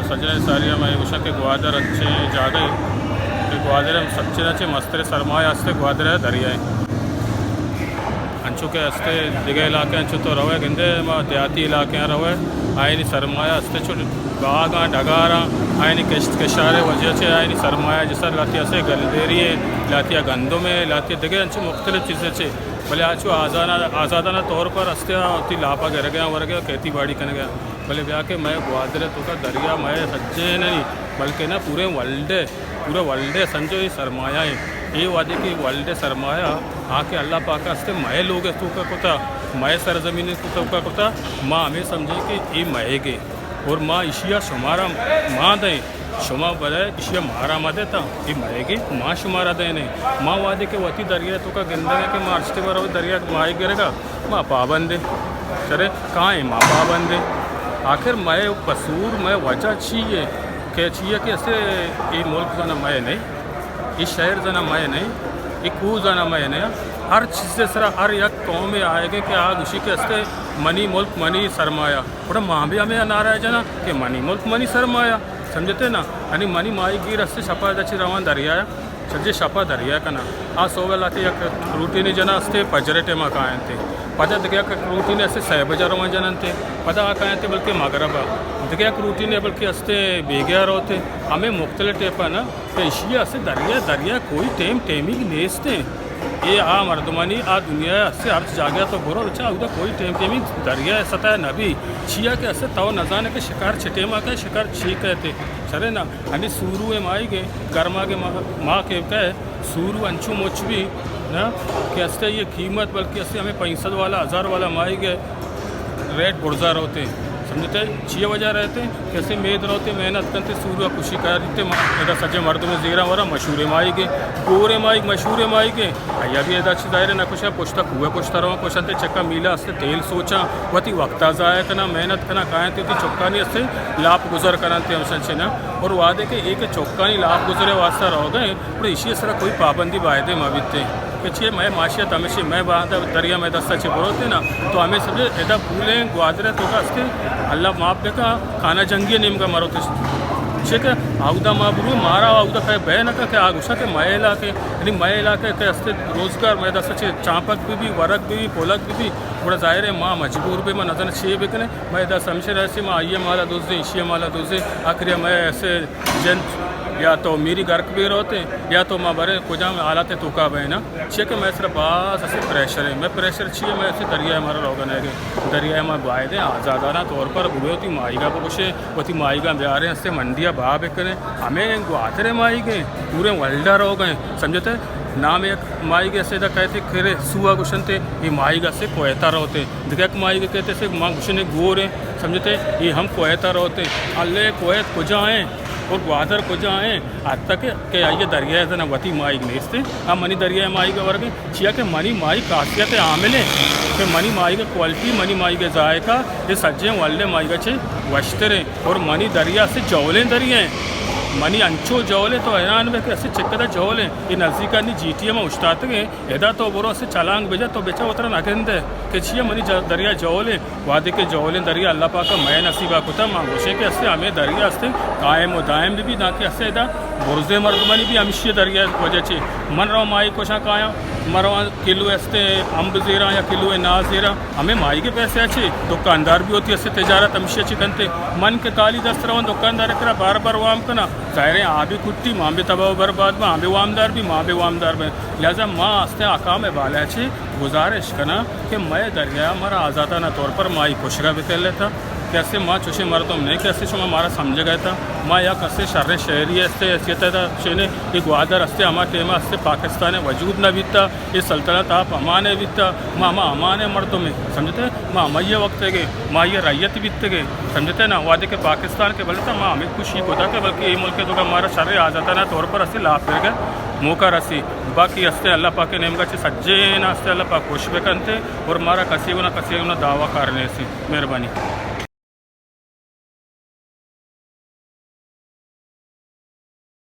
سجیں ساری ہم اے گوشاں کہ گوادر انچیں جاگہے کہ گوادر ءِ سچیں چہ مستریں سرمایہ است، گوادر ءِ دریا ایں۔ انچو کہ است دگہ علاقہ، انچو تو روئے گندے، ما دیہاتی علاقہ روئے، آیانی سرمایہ است چو باغاں، ڈگاراں، آیانی کشت کشار ءِ وجہ چہ آیانی سرمایہ جسر لہتے است گلدیری ایں، لہتے گندم ایں، لہتے دگہ انچو مختلف چیزیں چے، بلے آ چو آزادانہ، آزادانہ طور پر است وتی لاپا گرگا ورگا کھیتی باڑی کنگا۔ بلے بیا کہ مئے گوادر ءِ توکا دریا مئے سجیں نہ ایں، بلکہ نہ پورے ورلڈ ءِ، پورے ورلڈ ءِ سمجھو اے سرمایہ ایں۔ اے وہدے کہ ورلڈ ءِ سرمایہ آ کہ اللہ پاک ءَ است مئے لوگ ءِ توکا کتا، مئے سرزمین ءِ توکا کتا، ما ہمے سمجھیں کہ اے مئیگ ایں اور ما ایشی ءَ شمارا ما دئیں، شما بلے ایشی ءَ مارا مہ دئے تاں، اے مئیگ ایں، ما شمارا دئیں۔ ما وہدے کہ وتی دریا ءِ توکا گندگ ءَ کہ ما ہرچ ٹیم ءَ رویں دریا ءَ ماہیگ گرگا، ما پابند ایں، چرے کائیں ما پابند ایں۔ آخر مئے قصور، مئے وجہ چی ایں؟ کہ چی ایں کہ است اے ملک زاناں مئے نہ ایں، اے شہر زاناں مئے نہ ایں، اے کوہ زاناں مئے نہ ایں۔ ہر چیز ءِ سرا ہر یک قومے آیگ ءَ کہ آ گوشی کہ است منی ملک، منی سرمایہ۔ گڑا ما بھی ہمے نعرہ ءَ جناں کہ منی ملک، منی سرمایہ۔ سمجھتے نا؟ یعنی منی ماہیگیر است شپا ادا چہ روان دریا ءَ، سجے شپا دریا کناں۔ آ سوب ءَ لہتے یک روٹینے جناں است، فجر ءِ ٹائم ءَ کاینت۔ پدا دگہ یک روٹینے است، سئے بجا روان جننت۔ پدا آ کاینت بلکہ مغرب ءَ۔ دگہ یک روٹینے بلکہ است بیگہ ءَ روت۔ ہمے مختلف ٹائپ ءَ نا کہ ایشی ءَ است دریا، دریا کوئی ٹائم ٹائمنگ نیست ایں۔ اے آ مردمانی آ دنیا ءَ است ہرچ جاگہ تو برو، چا اودا کوئی ٹائم ٹائمنگ دریا ءِ سطح نہ بی۔ چیا کہ است تو نزانے کہ شکار چہ ٹائم ءَ کئے، شکار چی کئیت۔ چرے نا؟ انی سورو ءِ ماہیگ ایں، گرماگ ءِ ماہ، ماہ کہ کئے، سورو انچو مچ بی نا کہ است اے قیمت بلکہ است ہمے پنچ سد والا، ہزار والا ماہیگ ءِ ریٹ برزا روت ایں۔ سمجھتے؟ چی وجہ رہت ایں کہ است مید روت ایں، محنت کنت ایں، سورو ءَ کشی کاریت ایں، ما ادا سجے مردم زیراں وراں مشہور ماہیگ ایں، گور ماہیگ، مشہور ماہیگ ایں۔ آیا بھی ادا چی ظاہر نہ کشاں، پشتا کوہ پشتا رواں کشنت ایں، چکا میلہ است تیل سوچاں، وتی وقتا ضائع کناں، محنت کناں، کاینت وتی چکانی است لاپ گزر کننت ایں ہمشن چنا۔ اور وہدے کہ اے کہ چکانی لاپ گزر ءِ واسطہ روگ ءَ ایں، گڑا ایشی ءِ سرا کوئی پابندی بایدے مہ بیت ایں۔ کہ چی مئے معاشیت ہمیشی مئے باہند دریا مئے دستا چہ بروت ایں نا، تو ہمے سمجھے ادا پولیں گوادر ءِ توکا است ایں، اللہ معاف بکا، خانہ جنگی ءِ نیمگا مروت ایں۔ چی کہ اودا ما برویں، مارا اودا کئے بئے نہ کا کہ آ گوشاں کہ مئے علاقہ، یعنی مئے علاقہ کہ است روزگار مئے دستا چہ چانپک بہ بی، ورگ بہ بی، پولگ بہ بی، گڑا ظاہر ایں ما مجبور بیں، ما نزاناں چی بکنیں، مئے دست ہمیشی رہسی، ما آئی ءِ مالا دزیں، ایشی ءِ مالا دزیں، آخری مئے ایسے جند یا تو میری گرک بی روت ایں، یا تو ما بریں کجام حالت ءِ توکا بئیں نا۔ چیا کہ مئے سرا باز است پریشر ایں۔ مئے پریشر چی ایں؟ مئے است دریا ءَ مارا روگا نئیگ ایں۔ دریا ءَ ما بایدیں آزادانہ طور پر برویں، وتی ماہیگا بکشیں، وتی ماہیگا بیاریں، است منڈیا بہا بکنیں۔ ہمے گوادر ءِ ماہیگ ایں، پوریں ورلڈا روگ ءَ ایں۔ سمجھتے؟ نام یک ماہیگ است ادا کئیت کرے سوا گوشنت، اے ماہیگ است کویتا روت ایں۔ دگہ یک ماہیگ کئیت است ما گوشنے گور ایں۔ سمجھتے؟ اے ہم کویتا روت ایں۔ اللہ، کویت کجا ایں؟ اور گوادر کجا ایں؟ حتی کہ، کہ آئی ءَ دریا ءَ زاناں وتی ماہیگ نیست ایں، آ منی دریا ءِ ماہیگ ءَ ورگ ایں، چیا کہ منی ماہیگ خاصیت عامل ایں کہ منی ماہیگ ءِ کوالٹی، منی ماہیگ ءِ ذائقہ، اے سجیں ورلڈ ءِ ماہیگ ءَ چہ وشتر ایں۔ اور منی دریا است جہلیں دریا ایں، منی انچو جہل ایں تو حیران بئے کہ است چکدا جہل ایں۔ اے نزیکانی جیٹی ءَ ما اوشتاتگ ایں، ادا تو برو است چلانگ بجا تو بچا وترا نہ گندے کہ چیا منی ج-، دریا جہل ایں۔ وہدے کہ جہلیں دریا اللہ پاک ءَ مئے نصیبا کتا، ما گوشیں کہ است ہمے دریا است قائم و دائم بہ بی، دانکہ است ادا برزیں مردمانی بھی ہمشی دریا وجہ چہ۔ من رواں ماہیگ کشاں کایاں، من رواں کلو است امب زیراں یا کلو ناز زیراں، ہمے ماہیگ ءِ پیسے ءَ چہ دکاندار بھی ہوتی است تجارت ہمشی ءَ چہ کنتے۔ من کہ خالی دست رواں دکاندار ءِ کرا بار بار وام کناں، ظاہر ایں آ بھی کٹی، ما بھی تباہ و برباد باں، آ بھی وامدار بی، ما بھی وامدار بیں۔ لہذا ما است حکام بالا ءَ چہ گزارش کناں کہ مئے دریا ءَ مارا آزادانہ طور پر ماہیگ کشگا بتلتا کہ است ما چوشیں مردم نہ ایں کہ است شما مارا سمجھگا اتا۔ ما یک است شریں شہری ءِ است حیثیت ءَ ادا شینے، اے گوادر است ہما ٹائم ءَ است پاکستان ءِ وجود نہ بیتا، اے سلطنت آپ امان ءِ بیتا، ما ہما امان ءِ مردم ایں، سمجھتے؟ ما ہمائی ءِ وقت ءِ گے، ما آئی ءِ رعیت بیتگ ایں، سمجھتے نا؟ وہدے کہ پاکستان کہ بلتا ما ہمے کوشش کتا کہ بلکہ اے ملک ءِ توکا مارا شریں آزادانہ طور پر است لاپ برگ ءِ موقع رسی۔ باقی است اللہ پاک ءِ نیمگا چہ سجیں است اللہ پاک خوش بکنت اور مارا کسی گنا کسی گنا دعوی کار نیست۔ مہربانی۔